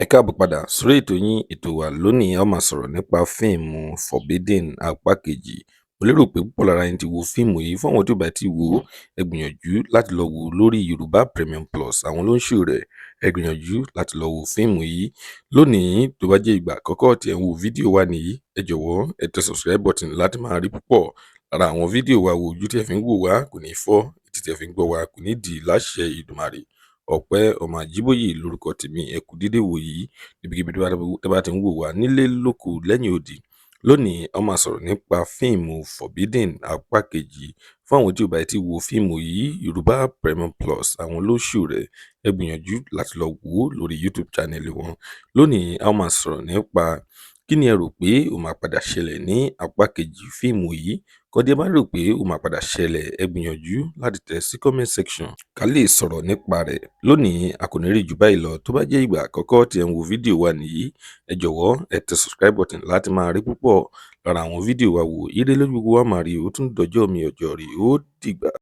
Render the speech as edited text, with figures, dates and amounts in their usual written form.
Ẹ káàbọ̀ padà sórí ètò yín, ètò wa. Lónìí, a ó máa sọ̀rọ̀ nípa fíìmù Forbidden apá kejì. Mo lérò pé púpọ̀ lára yín ti wo fíìmù yìí. Fún àwọn tí ò bá ti wò ó, ẹ gbìyànjú láti lọ wò ó lórí Yorùbá Premium Plus. Àwọn ló ń show rẹ̀. Ẹ gbìyànjú láti lọ wo fíìmù yìí lónìí. Tó bá jẹ́ ìgbà àkọ́kọ́ tí ẹ ń wo fídíò wa nìyí, ẹ jọ̀wọ́, ẹ tẹ subscribe button láti máa rí púpọ̀ lára àwọn fídíò wa wò. Ojú tí ẹ fi ń wò wá kò ní fọ́, etí tí ẹ fi ń gbọ́ wa kò ní dì, láṣẹ Èdùmàrè. Ọpẹ́ ọmọ Àjíbóyè lórúkọ tèmi. Ẹ kú dédé wò yìí níbikíbi tó bá ti ń wò wá nílé, lóko, lẹ́yìn odi. Lónìí, a máa sọ̀rọ̀ nípa fíìmù Forbidden apá kejì. Fún àwọn tí ò bá ti wo fíìmù yìí, Yorùbá Premium Plus, àwọn ló show rẹ̀. Ẹ gbìyànjú láti lọ wò ó lórí YouTube channel wọn. Lónìí, a máa sọ̀rọ̀ nípa kí ni ẹ rò pé ó máa padà ṣẹlẹ̀ ní apá kejì fíìmù yìí. Kọ́dí ẹ bá rò pé ó máa padà ṣẹlẹ̀, ẹ gbìyànjú láti tẹ̀ sí comment section ká lè sọ̀rọ̀ nípa rẹ̀. Lónìí, a kò ní rí jù báyìí lọ. Tó bá jẹ́ ìgbà àkọ́kọ́ tí ẹ ń wo fídíò wa nìyí, ẹ jọ̀wọ́, ẹ tẹ subscribe button láti máa rí púpọ̀ lára àwọn fídíò wa wò. Ire lójú gbogbo wa máa rí. Ó tún dọjọ́ mi, ọjọ́ rí, ó dìgbà.